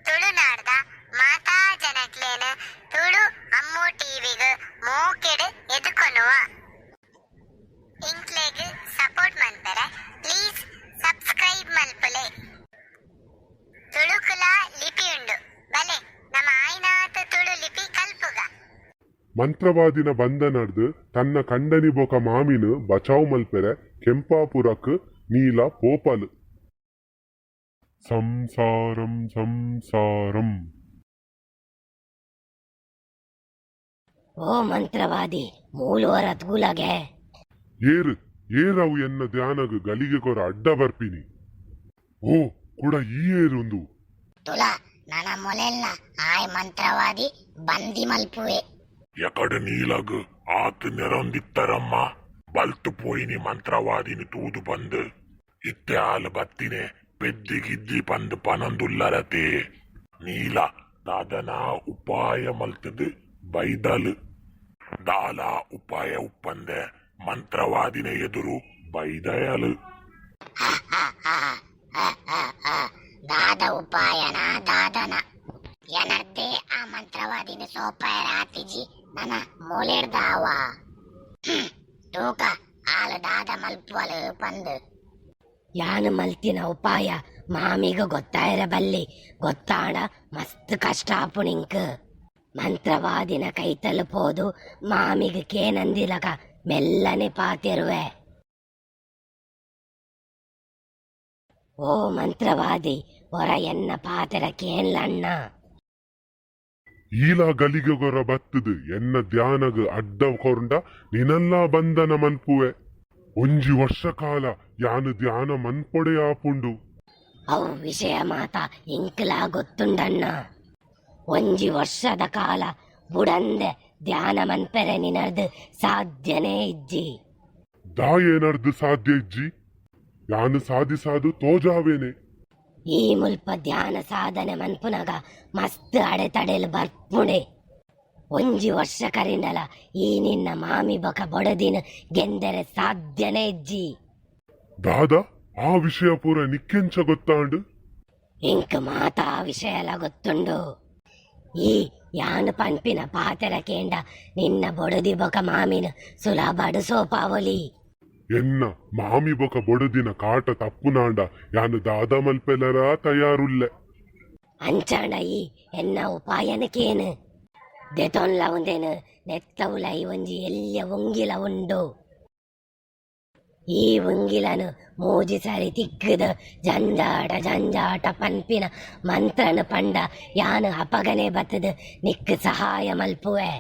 ತುಳುನಾಡ್ದ ಮಾತಾ ಜನಕ್ಲೆನ್ ತುಳು ಅಮ್ಮು ಟಿವಿಗ್ ಮೋಕೆಡ್ ಎದುಕೊನುವ. ಎಂಕ್ಲೆಗ್ ಸಪೋರ್ಟ್ ಮನ್ಪೆರೆ ಪ್ಲೀಸ್ ಸಬ್ಸ್ಕ್ರೈಬ್ ಮಲ್ಪುಲೆ. ತುಳುಕುಲ ಲಿಪಿ ಉಂಡು, ಬಲೆ ನಮ ಆಯಿನಾತ್ ತುಳು ಲಿಪಿ ಕಲ್ಪುಗ. ಮಂತ್ರವಾದಿನ ಬಂಧನಡ್ದ್ ತನ್ನ ಕಂಡನಿ ಬೊಕ ಮಾಮಿನ್ ಬಚಾವ್ ಮಲ್ಪೆರೆ ಕೆಂಪಾಪುರಕ್ ನೀಲ ಪೋಪಲ್. ಸಂಸಾರಂ ಸಂಸಾರಂ. ಓ ಮಂತ್ರವಾದಿ, ಮೂಲು ಒರ ತೂಲಗೆ. ಏರ್ ಏರ್ ಅವು ಎನ್ನ ಧ್ಯಾನಗ್ ಗಲಿಗೆ ಕೊರ ಅಡ್ಡ ಬರ್ಪಿನಿ? ಓ, ಕುಡ ಈ ಏರುಂದು? ತುಲ, ನನ ಮೊಲೆಲ್ನ ಆಯ್ ಮಂತ್ರವಾದಿ ಬಂದಿ ಮಲ್ಪುವೆ. ಎಕಡೆ ನೀಲಗ್ ಆತ್ ನೆರೊಂದಿತ್ತರಮ್ಮ, ಬಲ್ತು ಪೋಯಿನಿ ಮಂತ್ರವಾದಿನಿ ತೂದು ಬಂದು. ಇತ್ತೆ ಆಲ್ ಬತ್ತಿನೆ ಪೆದ್ದಿಗಿದ್ದಿ ಪಂದ್ ಪನೊಂದುಲ್ಲರತೆ. ನೀಲ ದಾದನಾ ಉಪಾಯ ಮಲ್ತದ್ ಬೈದಲ್. ದಾಲ ಉಪಾಯ ಉಪ್ಪಂದೆ ಮಂತ್ರವಾದಿನ ಎದುರು ಬೈದಯಲ್. ದಾದ ಉಪಾಯನ ದಾದನ? ಏನರ್ತೆ ಆ ಮಂತ್ರವಾದಿನ ಸೋಪಾಯ ಆತಿಜಿ, ನನ ಮೊಲೆಡ್ದಾವ. ತೂಕ ಆಲ್ ದಾದ ಮಲ್ಪುವಲ್ ಪಂದ್. ಯಾನು ಮಲ್ತಿನ ಉಪಾಯ ಮಾಮಿಗ ಗೊತ್ತಾಯರ ಬಲ್ಲಿ. ಗೊತ್ತಾಂಡ ಮಸ್ತ್ ಕಷ್ಟ ಆಪುಣಿಂಕ್. ಮಂತ್ರವಾದಿನ ಕೈತಲ್ ಪೋದು ಮಾಮಿಗ ಕೇನಂದಿಲಕ ಮೆಲ್ಲನೆ ಪಾತೆರುವೆ. ಓ ಮಂತ್ರವಾದಿ, ಒರ ಎನ್ನ ಪಾತೆರ ಕೇನ್ಲಣ್ಣ. ಈಲ ಗಲಿಗೆಗೊರ ಬತ್ತುದು ಎನ್ನ ಧ್ಯಾನಗ್ ಅಡ್ಡ ಕೊರ್ಂಡ ನಿನಲ್ಲಾ ಬಂಧನ ಮನ್ಪುವೆ. ಒಂಜಿ ವರ್ಷ ಕಾಲ ಯಾನು ಧ್ಯಾನ ಮನ್ಪೊಡೆ ಆಪುಂಡು. ಅವು ವಿಷಯ ಮಾತ ಇಂಕ್ಲಾ ಗೊತ್ತುಂಡಣ್ಣ. ಒಂಜಿ ವರ್ಷದ ಕಾಲ ಬುಡಂದೆ ಧ್ಯಾನ ಮನ್ಪೆರೆ ನಿನರ್ದು ಸಾಧ್ಯನೇ ಇಜ್ಜಿ. ದಾ ಏನರ್ದು ಸಾಧ್ಯ ಇಜ್ಜಿ? ಯಾನು ಸಾಧಿಸಾದು ತೋಜಾವೇನೆ. ಈ ಮುಲ್ಪ ಧ್ಯಾನ ಸಾಧನೆ ಮನ್ಪುನಗ ಮಸ್ತ್ ಅಡೆತಡೆಲು ಬರ್ಪುಣೆ. ಒಂಜಿ ವರ್ಷ ಕರಿಂಡಲ ಈ ನಿನ್ನ ಮಾಮಿ ಬೊಕ ಬೊಡದಿನ ಗೆಂದರೆ ಸಾಧ್ಯನೇ ಇಜ್ಜಿ. ದಾದಾ ಆ ವಿಷಯ ಪೂರ ನಿಕ್ಕೆಂಚ ಗೊತ್ತಾಂಡು? ಇಂಕ್ ಮಾತಾ ವಿಷಯಲ ಗೊತ್ತುಂಡು. ಈ ಯಾನು ಪನ್ಪಿನ ಪಾತೆರ ಕೇಂಡ ನಿನ್ನ ಬೊಡದಿ ಬೊಕ ಮಾಮಿನ ಸುಲಭಡು ಸೋಪಾವೊಲಿ. ಎನ್ನ ಮಾಮಿ ಬೊಕ ಬೊಡದಿನ ಕಾಟ ತಪ್ಪುನಾಂಡ ಯಾನು ದಾದ ಮಲ್ಪೆಲರ ತಯಾರುಲ್ಲೆ. ಅಂಚಾಂಡ ಈ ಎನ್ನ ಉಪಾಯನ ಕೇನು. ದೆತೊನ್ಲ ಉಂದೆನು. ನೆತ್ತ ಉಲೈ ಒಂಜಿ ಎಲ್ಯ ಉಂಗಿಲ ಉಂಡು. ಈ ಉಂಗಿಲನು ಮೂಜಿ ಸರಿ ತಿಕ್ಕುದು ಜಂಜಾಟ ಜಂಜಾಟ ಪನ್ಪಿನ ಮಂತ್ರನು ಪಂಡ ಯಾನು ಅಪಗನೆ ಬತ್ತದು ನಿಕ್ಕು ಸಹಾಯ ಮಲ್ಪುವೆ.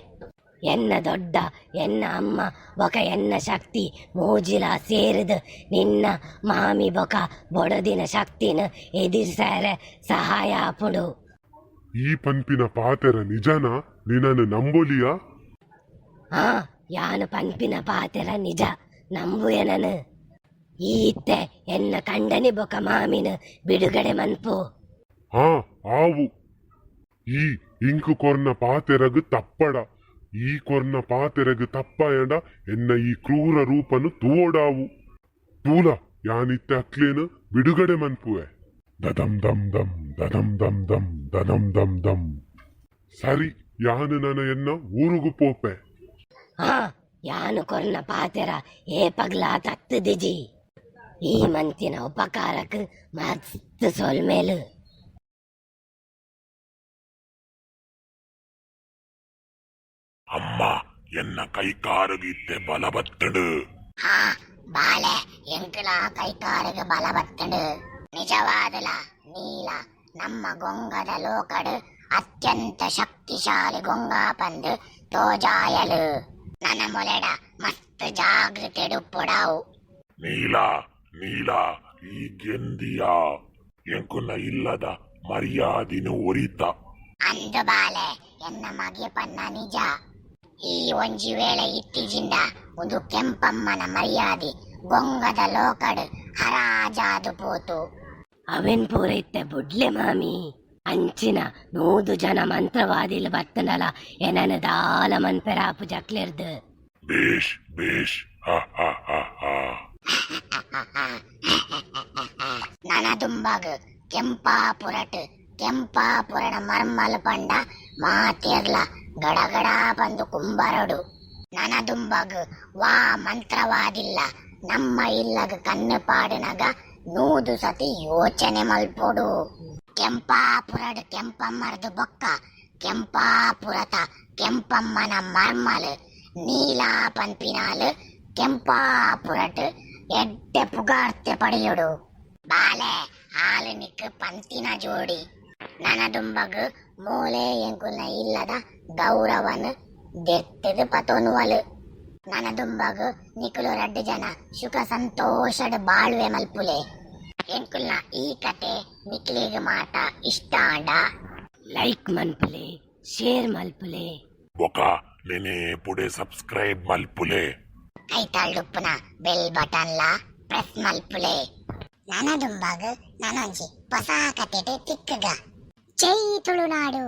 ಎನ್ನ ದೊಡ್ಡ, ಎನ್ನ ಅಮ್ಮ ಬೊಕ ಎನ್ನ ಶಕ್ತಿ ಮೂಜಿಲ ಸೇರಿದು ನಿನ್ನ ಮಾಮಿ ಬೊಕ ಬೊಡದಿನ ಶಕ್ತಿನ ಎದುರಿಸರೆ ಸಹಾಯ ಆಪುಂಡು. ಈ ಪನ್ಪಿನ ಪಾತೆರ ನಿಜನ? ನಿನನು ನಂಬೊಲಿಯಾ? ಆ, ಯಾನು ಪನ್ಪಿನ ಪಾತೆರ ನಿಜ, ನಂಬುವೆ ನನು. ಈ ಇತ್ತೆ ಎನ್ನ ಕಂಡನಿ ಬೊಕ ಮಾಮಿನ ಬಿಡುಗಡೆ ಮನ್ಪು. ಹಾ, ಆವು. ಈ ಇಂಕು ಕೊರ್ನ ಪಾತೆರಗ್ ತಪ್ಪಡ. ಈ ಕೊರ್ನ ಪಾತೆರಗ್ ತಪ್ಪಾಯಂಡ ಎನ್ನ ಈ ಕ್ರೂರ ರೂಪನು ತೂವೊಡಾವು. ತೂಲ, ಯಾನಿತ್ತೆ ಅಕ್ಲೇನು ಬಿಡುಗಡೆ ಮನ್ಪುವೆ. ದದಂ ದಂ ದಂ ದದಂ ದಂ ದಂ ದದಂ ದಂ ದಂ. ಸರಿ, ಯಾನು ನನ ಎನ್ನ ಊರುಗು ಪೋಪೆ. ಆ, ಯಾನು ಕೊರ್ನ ಪಾತೆರ ಏಪಗ್ಲಾ ತತ್ತುದಿಜಿ. ಈ ಮಂತಿನ ಉಪಕಾರಕ್ ಮಸ್ತ್ ಸೊಲ್ಮೆಲು. ಅಮ್ಮ, ಎನ್ನ ಕೈಕಾರುಗ್ ಇತ್ತೆ ಬಲ ಬತ್ತುಂಡು. ಹಾ ಬಾಲೆ, ಎಂಕುಲ ಕೈಕಾರಿಗೆ ಬಲ ಬತ್ತುಂಡು. ನಿಜವಾದಲ ನೀಲ ನಮ್ಮ ಗೊಂಗದ ಲೋಕಡು ಅತ್ಯಂತ ಶಕ್ತಿಶಾಲಿ ಗೊಂಗಾ ಪಂದು ತೋಜಾಯಲು. ನನ್ನ ಮೊಲೆಡ ಮಸ್ತ್ ಜಾಗೃತೆಡು ಪೊಡಾವು. ನೀಲ, ನೀಲ, ಈ ಗೆಂದಿಯ. ಎಂಕುನ ಇಲ್ಲದ ಮರ್ಯಾದಿನ ಒರಿತ. ಅಂದು ಬಾಲೆ, ಎನ್ನ ಮಗೆ ಪನ್ನ ನಿಜ. ಈ ಒಂಜಿ ವೇಳೆ ಇತ್ತೀಚಿಂದ ಒಂದು ಕೆಂಪಮ್ಮನ ಮರ್ಯಾದೆ ಗೊಂಗದ ಲೋಕಡ್ ಹರಾಜಾದು ಪೋತು. ಅವೆನ್ ಪೂರ ಇತ್ತೆ ಬುಡ್ಲೆ ಮಾಮಿ. ಅಂಚಿನ 100 ಜನ ಮಂತ್ರವಾದಿಲು ಬತ್ತನಲ ಎನನ ದಾಲ ಮನ್ಪೆರಾಪು ಜಕ್ಲೆರ್ದು. ಬೇಷ್ ಬೇಷ್, ಹ ಹ ಹ ಹ. ನನ ದುಂಬಾಗ್ ಕೆಂಪಾಪುರಟ್ ಕೆಂಪಾಪುರನ ಮರ್ಮಲ್ ಪಂಡ ಮಾತೆರ್ಲ ಗಡಗಡ ಪಂದು ಕುಂಬರಡು. ನನದುಂಬಗ್ ವಾ ಮಂತ್ರವಾದಿಲ್ಲ ನಮ್ಮ ಇಲ್ಲಗ್ ಕಣ್ಣು ಪಾಡುನಗ 100 ಸತಿ ಯೋಚನೆ ಮಲ್ಪೊಡು. ಕೆಂಪಾಪುರಡ್ ಕೆಂಪಮ್ಮರ್ದು ಬೊಕ್ಕ ಕೆಂಪಾಪುರತ ಕೆಂಪಮ್ಮನ ಮರ್ಮಲ್ ನೀಲಾ ಪನ್ಪಿನಾಲ್ ಕೆಂಪಾಪುರಟ್ ಎಡ್ಡೆ ಪುಗಾರ್ತೆ ಪಡೆಯೊಡು. ಬಾಲೆ ಆಲ್ ನಿಕ್ ಪಂತಿನ ಜೋಡಿ. ನನದುಂಬಗ್ ಮೋಲೆ ಎಂಕುಲ್ನ ಇಲ್ಲದ ಗೌರವನ್ ದೆತ್ತದ್ ಪತೊನುವಲ್. ನನದುಂಬಗ್ ನಿಕುಲು ರಡ್ಡ್ ಜನ ಸುಖ ಸಂತೋಷಡ್ ಬಾಳ್ವೆ ಮಲ್ಪುಲೆ. ಎಂಕುಲ್ನ ಈ ಕತೆ ನಿಕ್ಲೆಗ್ ಮಾತ ಇಷ್ಟ ಆಂಡ ಲೈಕ್ ಮನ್ಪುಲೆ, ಶೇರ್ ಮಲ್ಪುಲೆ. ಬೊಕ ನೆನೆ ಪುಡೆ ಸಬ್ಸ್ಕ್ರೈಬ್ ಮಲ್ಪುಲೆ. ಕೈತಾಳ್ಡುಪ್ಪುನ ಬೆಲ್ ಬಟನ್ ಲಾ ಪ್ರೆಸ್ ಮಲ್ಪುಲೆ. ನನದುಂಬಗ್ ನನೊಂಜಿ ಪೊಸ ಕತೆಟ್ ತಿಕ್ಕುಗ. ಜೈ ತುಳುನಾಡು.